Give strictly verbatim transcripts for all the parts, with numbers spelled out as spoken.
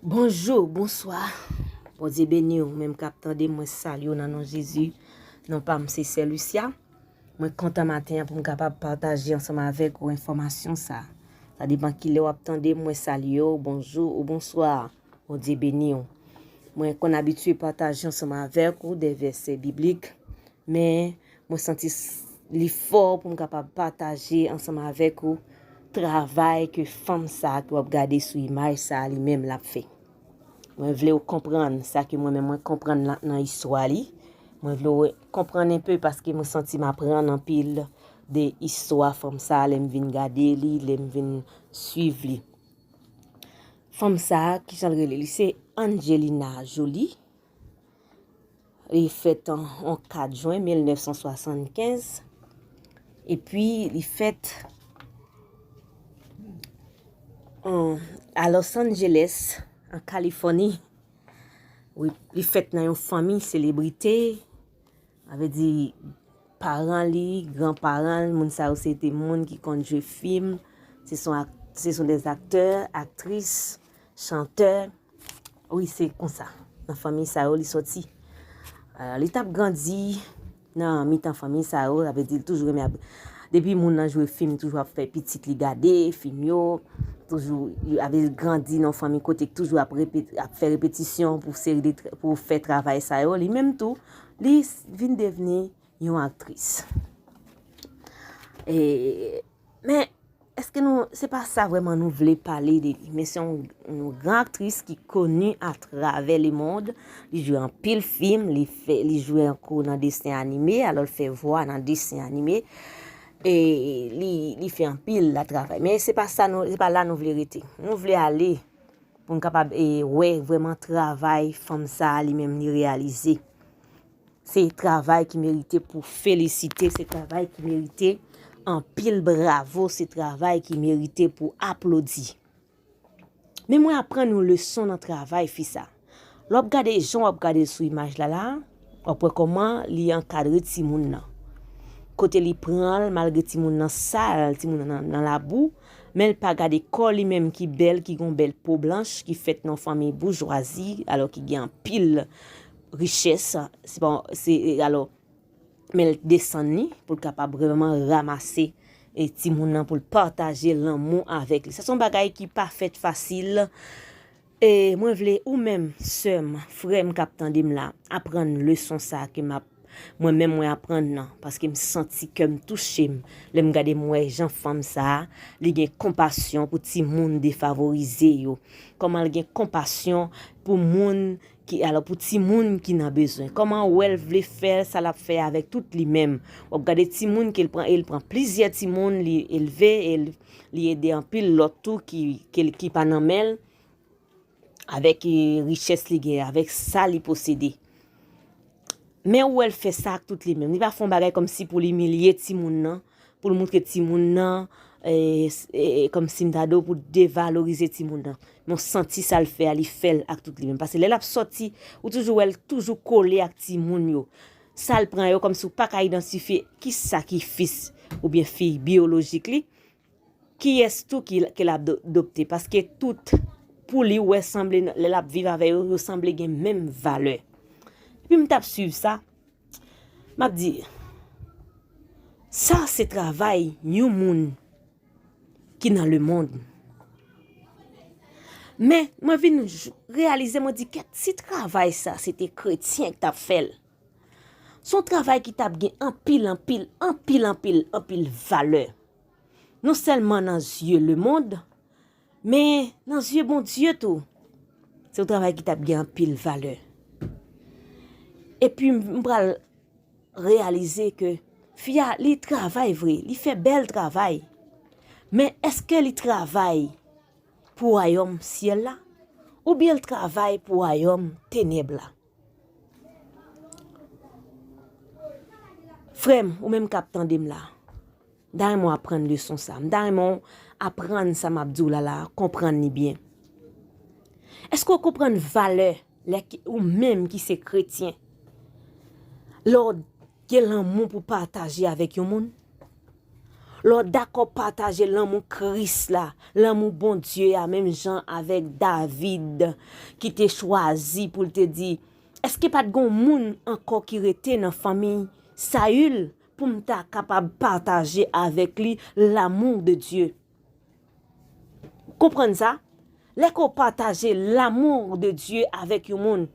Bonjou, bonswa. Bondye beni w, ou menm k ap tande m, mwen salye w nan non Jezi. Non pa m se Sè Lucia. Mwen kontan maten an pou m kapab pataje ansanm avèk ou enfòmasyon sa. Sa depann kilè w ap tande m, mwen salye w, bonjou ou bonswa. Bondye beni w. Mwen konn abitye pataje ansanm avèk ou de vèsè biblik, men mwen santi s- li fò pou m kapab pataje ansanm avèk ou travay ke fanm sa a ke w ap gade sou imaj sa a li menm l ap fè. Mwen vle w konprann sa ke mwen menm mwen konprann la- nan istwa li. Mwen vle w konprann enpe paske mwen santi m aprann anpil de istwa fanm sa a lè m vin gade li, lè m vin swiv li. Fanm sa a, kijan l rele li? Se Angelina Jolie. Li fèt an, an kat jen mil nèf san swasannkenz. Epi li fèt an, a Los Angeles, an Kalifòni. Wi, li fèt nan yon fanmi selebrite. Sa vle di, paran li, granparan l, moun sa yo se te moun ki konn jwe fim. Se son ak- se son des acteurs, actrices, chanteurs. Wi, se konsa. Nan fanmi sa yo li soti. Euh, li t ap grandi nan mitan fanmi sa yo, sa vle di l toujou renmen ap- depi moun nan jwe fim, toujou ap fè pitit li gade fim yo, toujou li ap grandi nan fanmi kote k toujou ap repet- ap fè repetisyon pou seri de tra- pou fè travay sa yo. Li menm tou, li s- vin devni yon aktris. E, men, èske nou, se pa sa vrèman nou vle pale de li, men se yon, yon gran aktris ki koni atravè lemond. Li jwe anpil fim, li fè, li jwe anko nan desen anime, alò l fè vwa nan desen anime. E li, li fè anpil la travay. Men se pa sa nou, se pa la nou vle rete. Nou vle ale pou n kapab e, wè vrèman travay fanm sa a li menm li reyalize. Se travay ki merite pou felisite, se travay ki merite anpil bravo, se travay ki merite pou aplodi. Men mwen aprann yon leson nan travay fi sa. Lè w ap gade jan w ap gade l sou imaj la la, w ap wè kòman li ankadre timoun nan. Kote li pran l, malgre timoun nan sal, timoun nan nan labou, men l pa gade kò li menm ki bèl, ki gon bèl po blanch, ki fèt nan fanmi boujwazi, alò ki gen anpil richès, se pa, se, alò, men l desann li pou l kapab vrèman ranmase e timoun nan pou l pataje lanmou avèk li. Sa se yon bagay ki pa fèt fasil. E mwen vle ou menm, sè m, frè m k ap tande m la, aprann leson sa a ke m ap, mwen menm mwen aprann nan, paske m santi kè m touche m lè m gade m wè jan fanm sa a, li gen konpasyon pou timoun defavorize yo. Kòman l gen konpasyon pou moun ki, alò, pou timoun ki nan bezwen. Kòman w wè l vle fè sa l ap fè avèk tout li menm? W ap gade timoun ke l pran, e l pran plizyè timoun, li elve, e l, li ede anpil lòt tou ki, ke l, ki pa nan men l, avèk, e, richès li gen, avèk sa li posede. Men w wè l fè sa ak tout li menm. Li pa fè yon bagay kòmsi pou l imilye timoun nan, pou l montre timoun nan, e, s- e, e, kòmsi m ta di w pou devalorize timoun nan. Men w santi sa l fè a, li fè l ak tout li menm. Paske lè l ap sòti, ou toujou wè l toujou kole ak timoun yo. Sa l pran yo kòmsi w pa ka idantifye kisa ki fis oubyen fi biyolojik li, kiyès tou ki, ke l ap do- dopte. Paske tout, pou li, w wè sanble, lè l ap viv avè yo, yo sanble gen menm valè. Epi m t ap swiv sa, m ap di, sa se travay yon moun ki nan lemonn. Men, mwen vin j- reyalize, mwen di, kèt, si travay sa se te kretyen k t ap fè l, se yon travay ki t ap gen anpil, anpil, anpil, anpil, anpil valè. Non sèlman nan zye lemonn, men nan zye Bondye tou. Se yon travay ki t ap gen anpil valè. Epi m pral reyalize ke fi a, li travay vre, li fè bèl travay. Men èske li travay pou wayòm syèl la? Oubyen l travay pou wayòm tenèb la? Frè m, ou menm k ap tande m la, m ta renmen w aprann leson sa. M ta renmen w aprann sa m ap di w la la, konprann li byen. Èske w konprann valè lè ki- ou menm ki se kretyen, lè w gen lanmou pou pataje avèk yon moun? Lè w dakò pataje lanmou Kris la, lanmou Bondye a, menm jan avèk David ki te chwazi pou l te di, èske pa t gen yon moun ankò ki rete nan fanmi Sayil pou m ta kapab pataje avèk li l'amour de Dieu? Konprann sa? Lè ke w pataje l'amour de Dieu avèk yon moun,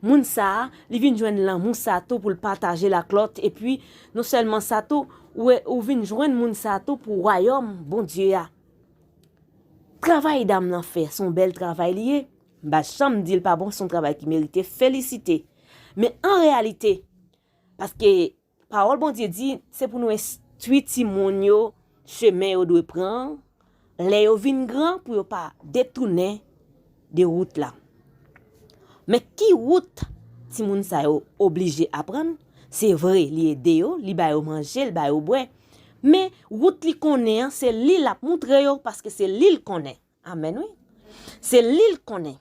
moun sa a, li vin jwenn lanmou sa tou pou l pataje l ak lòt. Epi, non sèlman sa tou, ou, ou vin jwenn moun sa tou pou wayòm Bondye a. Travay dam nan fè, se yon bèl travay li ye. M pa janm di l pa bon, se yon travay ki merite felisite. Men an reyalite, paske pawòl Bondye di, se pou nou enstwi timoun yo chemen yo dwe pran, lè yo vin gran, pou yo pa detounen de wout la. Men ki wout timoun sa yo oblije aprann? Se vre, li ede yo, li ba yo manje, li ba yo bwè. Men wout li konnen an, se li l ap moutre yo, paske se li l konnen. Amèn, wi. Se li l konnen.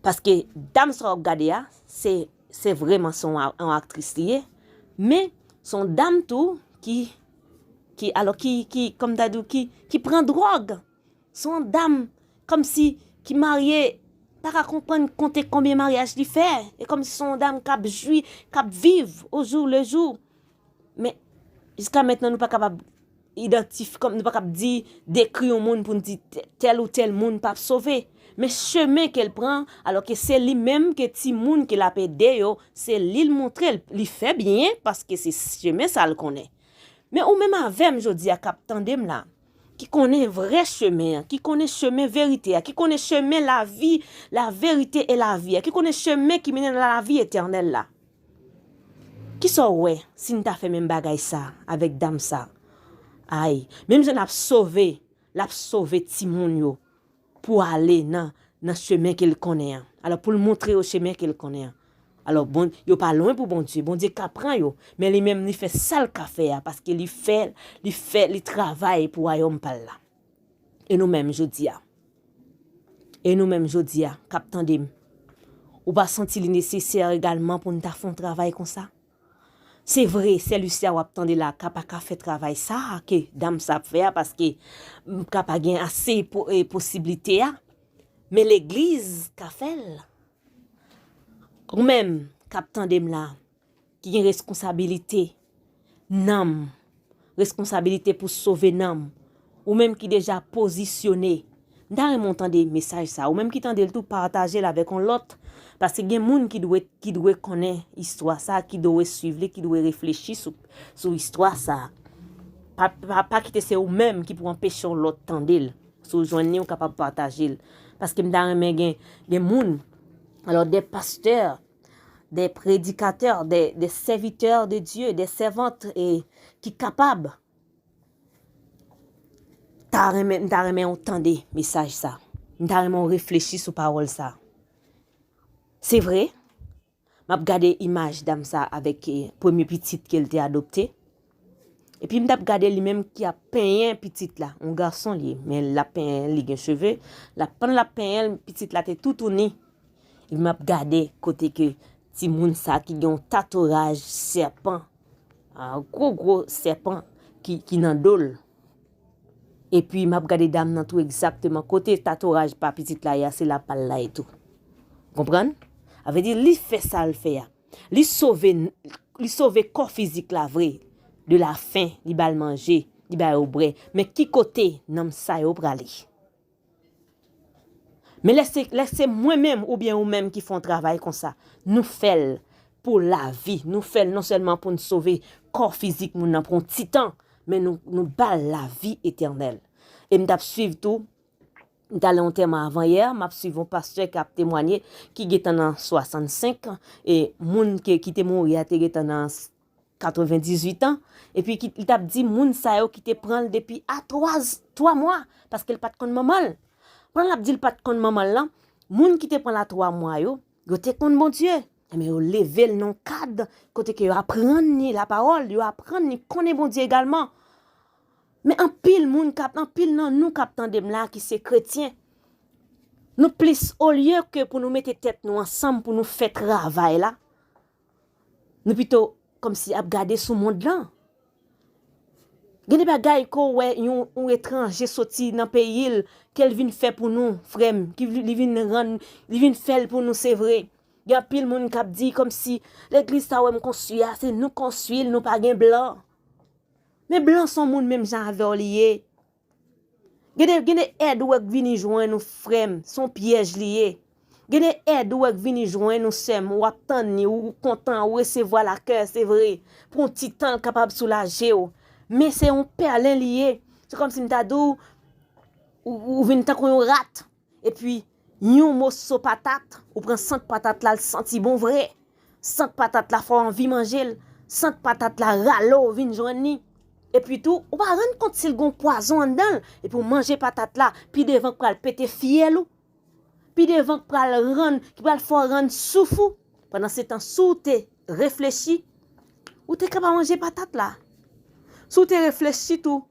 Paske dam sa w ap gade a, se, se vrèman se yon, yon aktris li ye. Men, se yon dam tou ki, ki, alò, ki, ki, kòm ta di w, ki, ki pran dwòg. Se yon dam kòmsi ki marye, pa ka konprann konte konbyen maryaj li fè. E kòmsi se yon dam k ap jwi, k ap viv au jour le jour. Men, jiska mentnan, nou pa kapab idantif-, kòm nou pa kapab di, dekri yon moun pou n di tè-, tèl ou tèl moun p ap sove. Men chemen ke l pran, alò ke se li menm ke timoun ke l ap ede yo, se li l montre l, li fè byen, paske se chemen sa l konnen. Men ou menm avè m jodi a k ap tande m la, ki konnen vrè chemen an, ki konnen chemen verite a, ki konnen chemen lavi, la vérité et la vie a, ki konnen chemen ki mennen nan lavi etènèl la. Kisa w wè si n ta fè menm bagay sa avèk dam sa? Ay, menm jan l ap sove, l ap sove timoun yo pou ale nan, nan chemen ke l konnen an. Alò, pou l montre yo chemen ke l konnen an. Alò, bon, yo pa lwen pou Bondye. Bondye ka pran yo, men li menm, li fè sa l ka fè a, paske li fè, li fè, li travay pou wayòm pa l la. E nou menm, jodi a? E nou menm, jodi a, k ap tande m? Ou pa santi li nesesè egalman pou n ta fè yon travay konsa? Se vre, sè Lucia w ap tande la, ka pa ka fè travay sa a ke dam sa ap fè a, paske, m, ka pa gen ase po-, e, posiblite a. Men legliz ka fè l. Ou menm k ap tande m la, ki gen reskonsabilite nanm, reskonsabilite pou sove nanm, ou menm ki deja pozisyone, m ta renmen w tande mesaj sa. Ou menm ki tande l tou, pataje l avèk yon lòt, paske gen moun ki dwe, ki dwe konnen istwa sa, ki dwe swiv li, ki dwe reflechi sou, sou istwa sa. Pa, pa, pa kite se ou menm ki pou anpeche yon lòt tande l. Si w jwenn li, ou kapab pataje l. Paske m ta renmen gen, gen moun, alò, des pasteurs, des prédicateurs, des, des serviteurs de Dieu, des servantes, e ki kapab ta renmen, m ta renmen w tande mesaj sa. M ta renmen w reflechi sou pawòl sa. Se vre, m ap gade imaj dam sa avèk, eh, premye pitit ke l te adopte. Epi m t ap gade li menm ki ap penyen pitit la. Yon gason li ye, men l ap penyen, li gen cheve. L ap, pandan l ap penyen l, pitit la te toutouni. Epi m ap gade kote ke timoun sa ki gen yon tatouaj sèpan, a, gwo, gwo sèpan ki, ki nan do l. Epi m ap gade dam nan tou egzakteman kote tatouaj pa pitit la ye a, se la pa l la etou. Konprann? Sa vle di, li fè sa l fè a. Li sove, li sove kò fizik la vre, de la fen, li ba l manje, li ba yo bwè. Men ki kote nanm sa yo prale? Men lè se, lè se mwen menm oubyen ou menm ki fè yon travay konsa, nou fè l pou lavi. Nou fè l non sèlman pou n sove kò fizik moun nan pou yon ti tan, men nou, nou ba l lavi etènèl. E m t ap swiv tou, m t al nan yon antèman avan yè, m ap swiv yon pastè k ap temwanye, ki gentan nan swasannsenk, e moun ke, ki te mouri a te gentan nan katrevendizuit an, epi ki, li t ap di moun sa yo ki te pran l depi a twa, twa mwa, paske l pa t konn manman l. Pandan l ap di l pa t konn manman l lan, moun ki te pran l a twa mwa yo, yo te konn Bondye. Ebyen, yo leve l nan yon kad kote ke yo aprann li lapawòl, yo aprann li konnen Bondye egalman. Men anpil moun k ap, anpil nan nou k ap tande m la ki se kretyen, nou plis, olye ke pou nou mete tèt nou ansanm pou nou fè travay la, nou pito kòmsi ap gade sou mond lan. Gen de bagay ke w wè yon, yon etranje soti nan peyi l, ke l vin fè pou nou, frè m, ki li vin rann, li vin fè l pou nou, se vre. Gen anpil moun k ap di kòmsi legliz sa w wè m konstwi a, se nou konstwi l, nou pa gen blan. Men blan se yon moun menm jan avè w li ye. Gen de, gen de èd ou wè k vini jwenn ou, frè m, se yon pyèj li ye. Gen de èd ou wè k vini jwenn ou, sè m, w ap tann li, ou kontan, ou resevwa l a kè, se vre. Pou yon ti tan, l kapab soulaje w. Men se yon pèlen li ye. Se kòmsi m ta di w, ou, ou vin tankou yon rat. Epi, yon moso patat, ou pran sant patat la, l santi bon vre. Sant patat la fè w anvi manje l. Sant patat la rale w vin jwenn li. Epi tou, ou pa rann kont si l gen pwazon anndan l. Epi w manje patat la, pi devan k pral pete fyèl ou. Pi devan k pral rann, ki pral fè w rann souf ou. Pandan se tan, si w te reflechi, ou te kapab manje patat la. Si w te reflechi tou,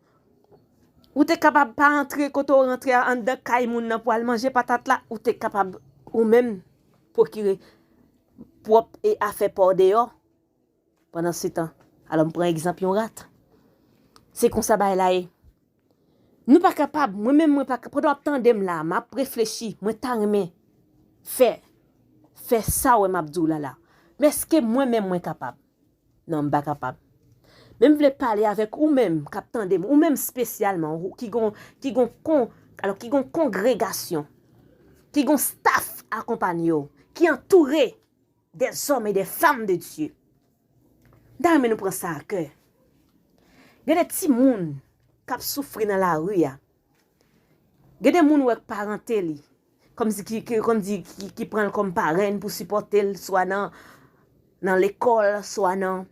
ou te kapab pa antre kote w rantre a anndan kay moun nan pou al manje patat la, ou te kapab ou menm pwokire pwòp e afè pa w deyò. Pandan se tan, alò m pran egzanp yon rat. Se konsa bagay la ye. Nou pa kapab, mwen menm mwen pa kapab, pandan w ap tande m la, m ap reflechi, mwen ta renmen fè, fè sa w wè m ap di w la la. Men èske mwen menm mwen kapab? Non, m pa kapab. Men m vle pale avèk ou menm k ap tande m, ou menm espesyalman, ou ki gon, ki gon kon, alò, ki gon kongregasyon, ki gon staf akonpanye w, ki antoure des hommes et des femmes de Dieu. M ta renmen nou pran sa a kè. Gen de timoun k ap soufri nan lari a. Gen de moun wè k parante li, kòmsi ki, ki, kòmsi ki, ki pran l kòm parenn pou sipòte l, swa nan, nan lekòl, swa nan,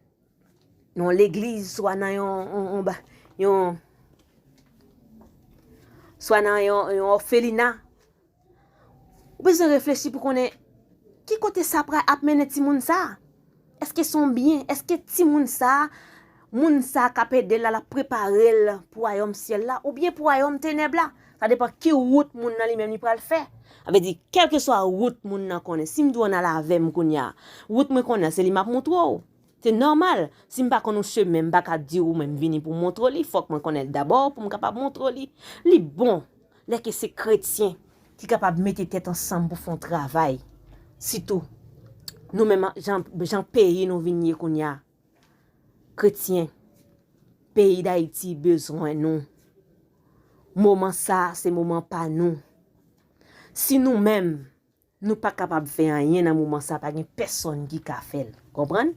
nan legliz, swa nan yon, yon, yon, ba- yon, swa nan yon, yon òfelina. Ou bezwen reflechi pou konnen ki kote sa pral ap mennen timoun sa a. Èske se yon byen? Èske timoun sa a, moun sa a k ap ede l la, l ap prepare l pou wayòm syèl la, oubyen pou wayòm tenèb la? Sa depann ki wout moun nan li menm li pral fè. Sa vle di, kèlkeswa wout moun nan konnen, si m di w ann al avè m kounye a, wout mwen konnen an, se li m ap montre w. Se nòmal. Si m pa konn yon chemen, m pa ka di w mwen m vini pou m montre w li. Fòk mwen konnen l dabò pou m kapab montre w li. Li bon lè ke se kretyen ki kapab mete tèt ansanm pou fè yon travay. Sitou, nou menm jan, jan peyi nou vin ye kounye a. Kretyen, peyi Dayiti bezwen nou. Moman sa a, se moman pa nou. Si nou menm, nou pa kapab fè anyen nan moman sa, pa gen pèsonn ki ka fè l. Konprann?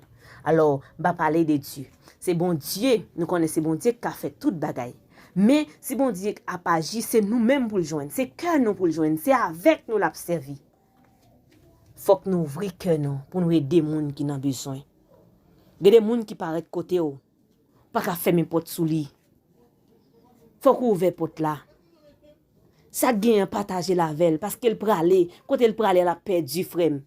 Alò, m pa pale de Dye. Se Bondye, nou konnen se Bondye ki ka fè tout bagay. Men, si Bondye ap aji, se nou menm pou l jwenn. Se kè nou pou l jwenn. Se avèk nou l ap sèvi. Fòk nou ouvri kè nou pou nou ede moun ki nan bezwen. Gen de moun ki parèt kote w, pa ka fèmen pòt sou li. Fòk ou ouvè pòt la. Sa k genyen an, pataje l avè l, paske l prale. Kote l prale a, l ap pèdi, frè m.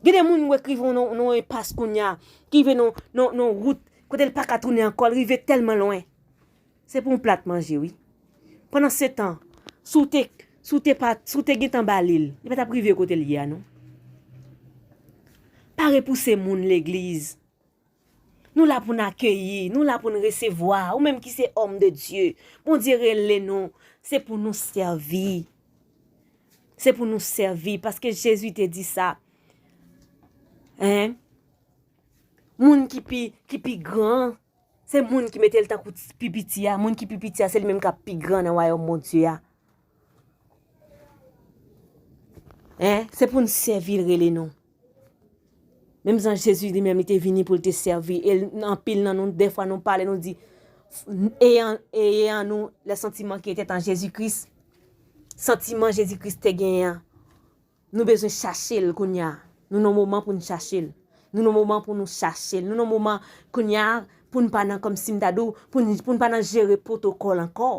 Gen de moun ou wè k rive nan, nan enpas kounye a, ki rive nan, nan, nan wout, kote l pa ka tounen ankò, l rive tèlman lwen. Se pou yon plat manje, wi. Pandan se tan, si w te, si w te pa, si w te gentan ba li l, li pa t ap rive kote l ye a, non. Pa repouse moun legliz. Nou la pou n akeyi, nou la pou n resevwa. Ou menm ki se homme de Dieu, Bondye rele nou, se pou nou sèvi. Se pou nou sèvi, paske Jezi te di sa. Hein? Moun ki pi, ki pi gran, se moun ki mete l tankou pi piti a. Moun ki pi piti a, se li menm k ap pi gran nan wayòm Bondye a. Hein? Se pou n sèvi l rele nou. Menm jan Jezi li menm, li te vini pou l te sèvi. E l, anpil nan nou, dèfwa nou pale, nou di, ayez en, ayez en nous les sentiments qui étaient en Jésus-Christ. Santiman Jezi Kris te genyen an. Nou bezwen chache l kounye a. Nou nan moman pou n chache l. Nou nan moman pou nou chache l. Nou nan moman kounye a pou n pa nan, kòmsi m ta di w, pou n, pou n pa nan jere pwotokòl ankò.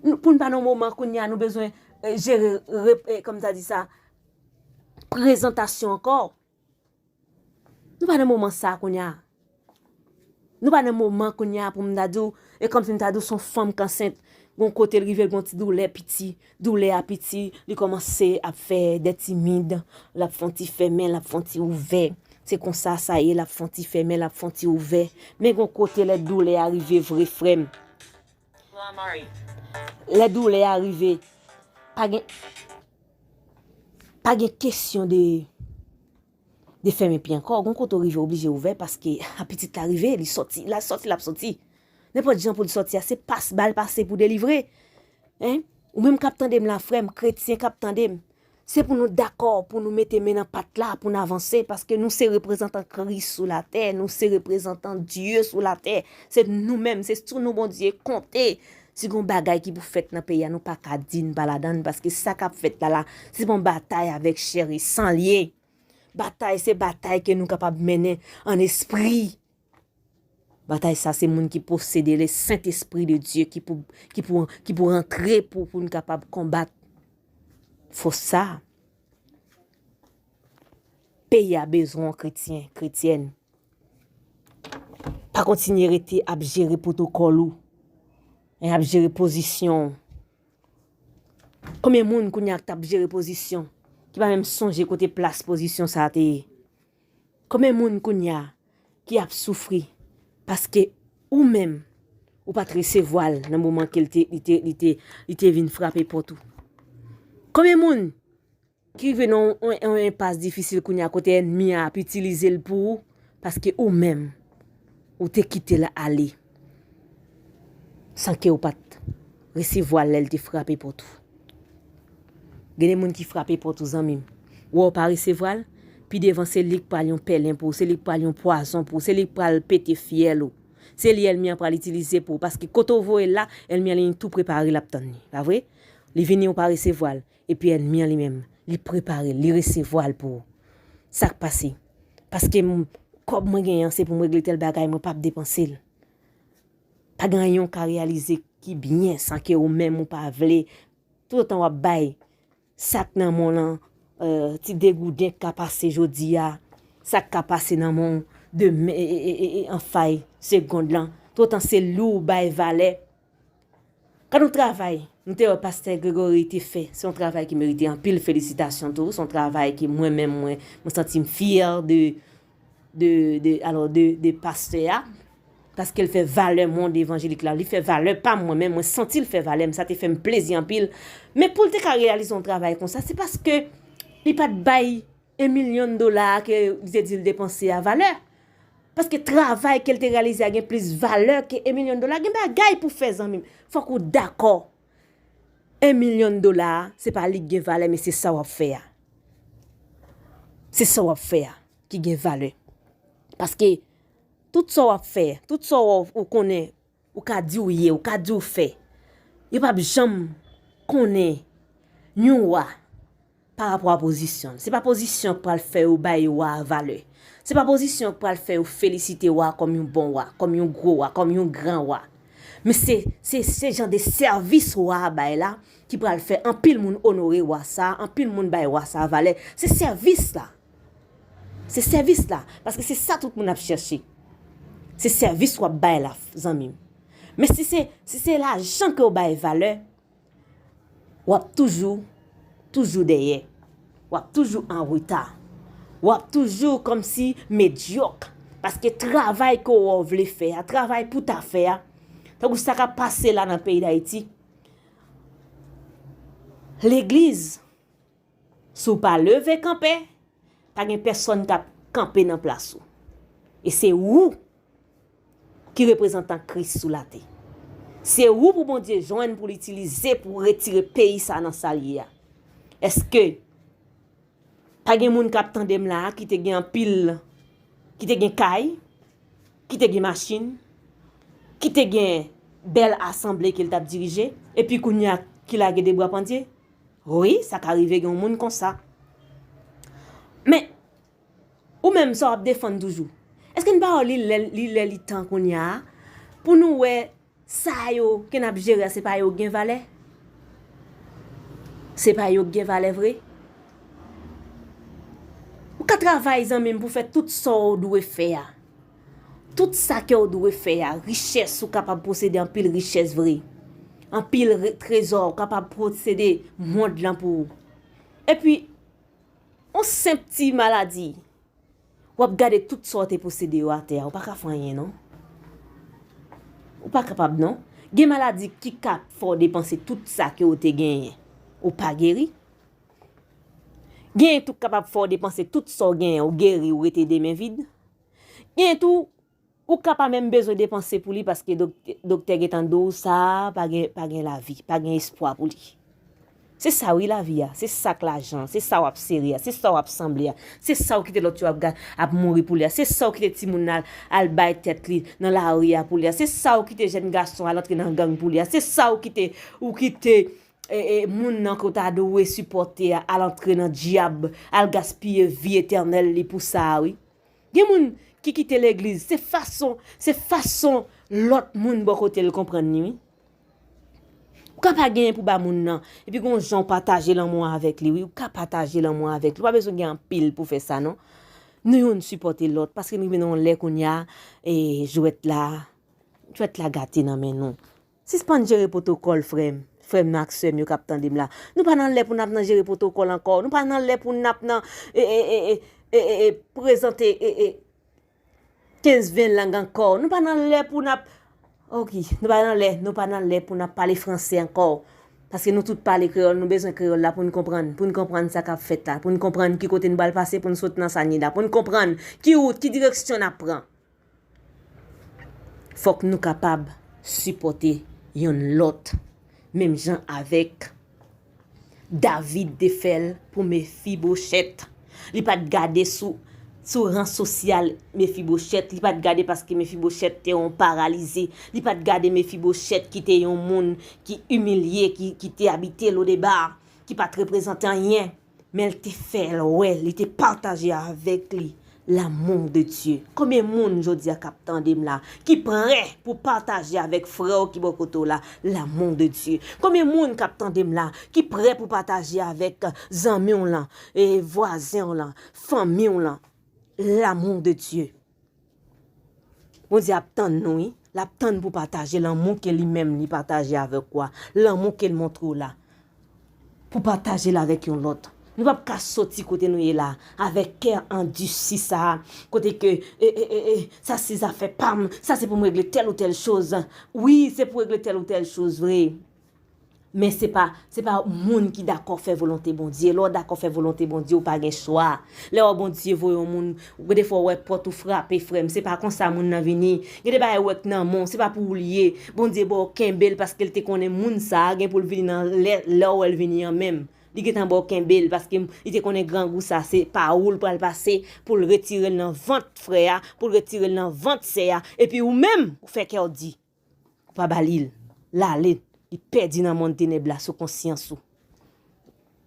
Nou, pou n pa nan moman kounye a, nou bezwen, eh, jere, rep-, eh, kòm ta di sa, prezantasyon ankò. Nou pa nan moman sa kounye a. Nou pa nan moman kounye a pou m ta di w, e kòmsi m ta di w se yon fanm k ansent, gon kote l rive l gon ti doulè piti, doulè a piti, li kòmanse ap fè dè timid, l ap fè yon ti fèmen, l ap fè yon ti ouvè. Se konsa sa ye, l ap fè yon ti fèmen, l ap fè yon ti ouvè. Men gon kote lè doulè a rive vre, frè m. Lè doulè a rive, pa gen, pa gen kesyon de, de fèmen pye ankò. Gon kote w rive oblije ouvè paske a pitit la rive, li sòti, l ap sòti, l ap sòti. Nenpòt jan pou l sòti a, se pas, ba l pase pou delivre. Hein? Ou menm k ap tande m la, frè m, kretyen k ap tande m, se pou nou dakò, pou nou mete men nan pat la, pou n avanse, paske nou se reprezantan Kris sou latè, nou se reprezantan Dye sou latè. Se nou menm, se sou nou Bondye konte. Si gon bagay ki pou fèt nan peyi a, nou pa ka di n pa ladan l, paske sa k ap fèt la la, se pa yon batay avèk chè e san l ye. Batay, se batay ke nou kapab mennen an espri. Batay sa, se moun ki posede le Sentespri de Dye ki pou, ki pou, ki pou rantre pou, pou n kapab konbat fòs sa. Peyi a bezwen w kretyen, kretyèn. Pa kontinye rete ap jere pwotokòl ou, e ap jere pozisyon w. Konbyen moun kounye a k t ap jere pozisyon, ki pa menm sonje kote plas pozisyon sa a te ye? Konbyen moun kounye a ki ap soufri paske ou menm, ou pa t resevwa l nan moman ke l te, li te, li te, li te vin frape pòt ou? Konbyen moun ki rive nan yon, yon, yon enpas difisil kounye a kote ènmi a ap itilize l pou ou, paske ou menm, ou te kite l ale san ke w pa t resevwa l lè l te frape pòt ou? Gen de moun ki frape pòt ou, zanmi m. Ou wè w pa resevwa l, pi devan se li k pral yon pèlen pou ou, se li k pral yon pwazon pou ou, se li k pral pete fyèl ou. Se li ènmi an pral itilize pou ou, paske kote w voye l la, ènmi an li tou prepare l ap tann li, pa vre? Li vini, ou pa resevwa l, epi ènmi an li menm, li prepare l, li resevwa l pou ou. Sa k pase? Paske m, kòb mwen genyen an, se pou m regle tèl bagay, mwen p ap depanse l. Pa gen anyen w ka reyalize ki byen san ke ou menm ou pa vle. Toutotan w ap bay sa k nan men w lan, eh, ti degouden k ka pase jodi a, sa k ka pase nan men w demen, e, e, e, e, e, an fay segond lan, toutotan se li w bay valè. Gad yon travay nou te wè pastè Gregory te fè. Se yon travay ki merite anpil felisitasyon tou. Se yon travay ke mwen menm, mwen, mwen santi m fyè de, de, de, alò, de, de pastè a. Paske l fè valè mond evanjelik la. Li fè valè pa m mwen menm. Mwen santi l fè valè m. Sa te fè m plezi anpil. Men pou l te ka reyalize yon travay konsa, se paske li pa t bay en milyon dola ke li te di l depanse a valè. Paske travay ke l te reyalize a gen plis valè ke en milyon dola. Gen bagay pou fè, zanmi m. Fòk ou dakò. En milyon dola a, se pa li k gen valè, men se sa w ap fè a. Se sa w ap fè a ki gen valè. Paske tout sa w ap fè, tout sa w, ou konnen, ou ka di w ye, ou ka di w fè, yo p ap janm konnen yon wa pa rapò a pozisyon l. Se pa pozisyon k pral fè yo bay wa a valè. Se pa pozisyon k pral fè yo felisite wa a kòm yon bon wa, kòm yon gwo wa, kòm yon gran wa. Men se, se, se jan de sèvis wa a bay la ki pral fè anpil moun onore wa sa a, anpil moun bay wa sa a valè. Se sèvis la. Se sèvis la. Paske se sa tout moun ap chèche. Se sèvis w ap bay la, zanmi m. Men si se, si se lajan ke w bay valè, w ap toujou, toujou dèyè. W ap toujou an reta. W ap toujou kòmsi medyòk. Paske travay ke w wè w vle fè a, travay pou ta fè a, tankou sa k ap pase la nan peyi Dayiti, legliz, si w pa leve kanpe, pa gen pèsonn k ap kanpe nan plas ou. E se ou ki reprezantan Kris sou latè. Se ou pou Bondye jwenn pou l itilize pou retire peyi sa nan sa l ye a. Èske pa gen moun k ap tande m la a ki te gen anpil, ki te gen kay, ki te gen machin, ki te gen bèl asanble ke l t ap dirije, epi kounye a ki lage de bra pandye? Wi, sa ka rive gen yon moun konsa. Men, ou menm, sa w ap defann toujou? Èske n pa wè li lè, li lè, li tan kounye a pou nou wè sa yo ke n ap jere a, se pa yo k gen valè? Se pa yo k gen valè vre? Ou ka travay, zanmi m, pou fè tout sa w dwe fè a. Tout sa ke w dwe fè a, richès ou kapab posede anpil richès vre. Anpil re-, trezò ou kapab posede mond lan pou ou. Epi, yon senp ti maladi, W ap gade tout sa w te posede yo atè a, ou pa ka fè anyen non. Ou pa kapab non. Gen maladi ki ka fè w depanse tout sa ke w te genyen, ou pa geri. Gen tou k kapab fè w depanse tout sa w genyen, ou geri, ou rete de men vid. Gen tou, ou ka pa menm bezwen depanse pou li paske dok- doktè gentan di w sa pa gen, pa gen lavi, pa gen espwa pou li. Se sa wi lavi a, se sa k lajan, se sa w ap sere a, se sa w ap sanble a, se sa w kite lòt yo ap, ga- ap mouri pou li a, se sa w kite timoun nan al, al bay tèt li nan lari a pou li a, se sa w kite jèn gason al antre nan gang pou li a, se sa w kite, ou kite e, e, moun nan ke w ta dwe sipòte a al antre nan dyab, al gaspiye vi etènèl li pou sa a wi. Gen moun ki kite legliz, se fason, se fason lòt moun bò kote l konprann li wi. Ou ka pa genyen pou ba moun nan, epi gon jan w pataje lanmou an avèk li wi, ou ka pataje lanmou an avèk li, ou pa bezwen gen anpil pou fè sa non. Nou youn sipòte lòt, paske nou rive nan yon lè kounye a, e, jwèt la, jwèt la gate nan men nou. Sispann jere pwotokòl, frè m, frè m nan ak sè m yo k ap tande m la. Nou pa nan lè pou n ap nan jere pwotokòl ankò. Nou pa nan lè pou n ap nan, e, e, e, e, e, e, e, prezante, e, e, kenz ven lang ankò. Nou pa nan lè pou n ap, ok, nou pa nan lè, nou pa nan lè pou n ap pale franse ankò. Paske nou tout pale kreyòl, nou bezwen kreyòl la pou n konprann, pou n konprann sa k ap fèt la, pou n konprann ki kote n pral pase, pou n sot nan sa n ye la, pou n konprann ki wout, ki direksyon n ap pran. Fòk nou kapab sipòte yonn lòt, menm jan avèk David te fè l pou Mefibochèt. Li pa t gade sou, sou ran sosyal Mefibochèt. Li pa t gade paske Mefibochèt te yon paralize. Li pa t gade Mefibochèt ki te yon moun ki imilye, ki, ki te abite Lodeba, ki pa t reprezante anyen. Men l te fè l wè, li te pataje avèk li l'amour de Dieu. Konbyen moun jodi a k ap tande m la, ki prè pou pataje avèk frè w ki bò kote w la, l'amour de Dieu? Konbyen moun k ap tande m la, ki prè pou pataje avèk zanmi w lan, e vwazen w lan, fanmi w lan, l'amour de Dieu? Bondye ap tann nou wi. L ap tann pou pataje lanmou ke li menm li pataje avèk ou a. Lanmou ke l montre w la. Pou pataje l avèk yon lòt. Nou p ap ka soti kote nou ye la avèk kè andisi sa a, kote ke, e, e, e, e, sa se zafè pa m, sa se pou m regle tèl ou tèl choz. Wi, se pou regle tèl ou tèl choz vre. Men se pa, se pa moun ki dakò fè volonte Bondye. Lè w dakò fè volonte Bondye, ou pa gen chwa. Lè w wè Bondye voye yon moun, ou gen de fwa w wè pòt ou frape, frè m. Se pa konsa moun nan vini. Gen de bagay ou wè k nan men w, se pa pou ou l ye. Bondye ba w kenbe l paske l te konnen moun sa a gen pou l vini nan lè, lè w wè l vini an menm. Li gentan ba w kenbe l paske li te konnen grangou sa a se pa ou l pral pase pou l retire l nan vant frè a, pou l retire l nan vant sè a. Epi ou menm, ou fè kè w di. Ou pa ba li l. L ale, li pèdi nan monn tenèb la sou konsyans ou.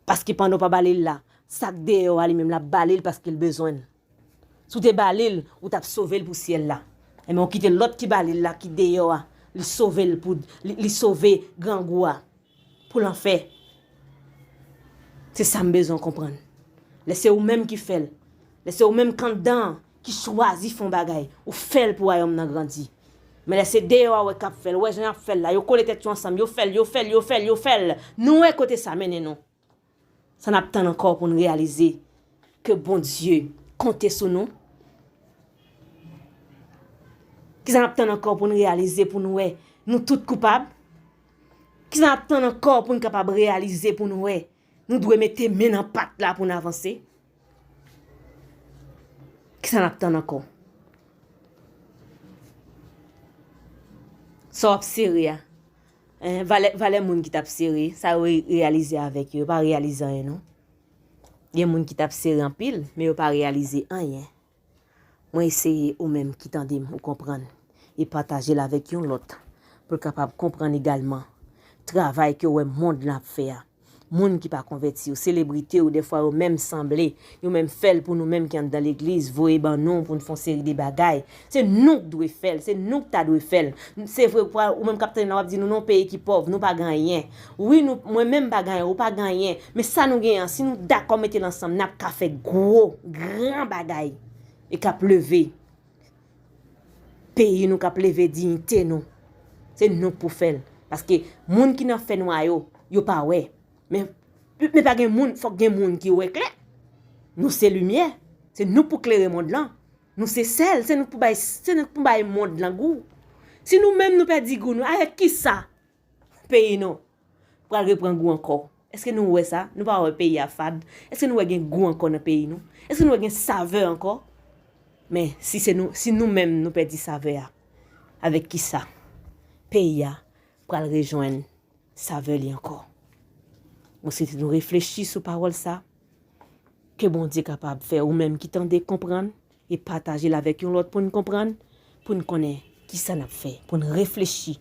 Paske pandan w pa ba li l la, sa k deyò a li menm l ap ba li l paske l bezwen l. Si w te ba li l, ou t ap sove l pou syèl la. Enben, ou kite lòt ki ba li l la, ki deyò a, li sove l pou, li, li sove grangou a. Pou lanfè. Se sa m bezwen w konprann. Lè se ou menm ki fè l, lè se ou menm k anndan an, ki chwazi fè yon bagay, ou fè l pou wayòm nan grandi. Men lè se deyò a w wè k ap fè l, ou wè jan y ap fè l la, yo kole tèt yo ansanm, yo fè l, yo fè l, yo fè l, yo fè l. Nou wè kote sa mennen nou. Sa n ap tann ankò pou n reyalize ke Bondye konte sou nou? Kisa n ap tann ankò pou n reyalize pou n wè nou tout koupab? Kisa n ap tann ankò pou n kapab reyalize pou n wè nou dwe mete men nan pat la pou n avanse? Kisa n ap tann ankò? Sa w ap sere a, en, valè, valè moun ki t ap sere, sa yo re- reyalize avèk yo, yo pa reyalize anyen non. Gen moun ki t ap sere anpil, men yo pa reyalize anyen. Mwen eseye ou menm ki tande m, ou konprann, e pataje l avèk yon lòt, pou l kapab konprann egalman travay ke w wè mond lan ap fè a. Moun ki pa konvèti yo, selebrite yo, dèfwa yo menm sanble, yo menm fè l pou nou menm ki anndan legliz, voye ban nou pou n fè yon seri de bagay. Se nou k dwe fè l, se nou k ta dwe fè l. Se vre, ou menm k ap tande la, w ap di nou, nou yon peyi ki pòv, nou pa gen anyen. Wi, nou, mwen menm m pa gen anyen, ou pa gen anyen. Men sa nou genyen an, si nou dakò mete l ansanm, n ap ka fè gwo, gran bagay. E k ap leve peyi nou, k ap leve diyite nou. Se nou k pou fè l. Paske moun ki nan fènwa yo, yo pa wè. Men, men pa gen moun, fòk gen moun ki wè klè. Nou se limyè. Se nou pou klere mond lan. Nou se sèl, se nou pou bay, se nou pou bay mond lan gou. Si nou menm nou pèdi gou nou, avèk kisa peyi nou pral reprann gou ankò? Èske nou wè sa? Nou pa wè peyi a fad? Èske nou wè gen gou ankò nan peyi nou? Èske nou wè gen savè ankò? Men si se nou, si nou menm nou pèdi savè a, avèk kisa peyi a pral rejwenn savè li ankò? Mwen swete nou reflechi sou pawòl sa. Ke Bondye kapab fè ou menm ki tande konprann e pataje l avèk yon lòt pou n konprann, pou n konnen kisa n ap fè, pou n reflechi.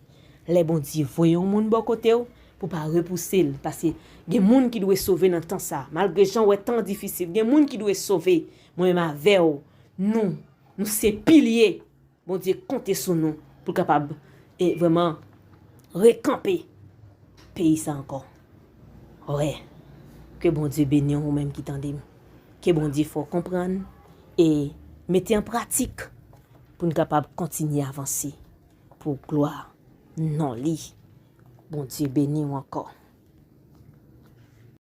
Lè Bondye voye yon moun bò kote w, pou pa repouse l, paske gen moun ki dwe sove nan tan sa. Malgre jan w wè tan difisil, gen moun ki dwe sove. Mwen menm avè w, nou, nou se pilye. Bondye konte sou nou pou l kapab e vrèman rekanpe peyi sa ankò. Wè, ke Bondye beni w ou menm ki tande m. Ke Bondye fè w konprann e mete an pratik pou n kapab kontinye avanse pou glwa non li. Bondye beni w ankò.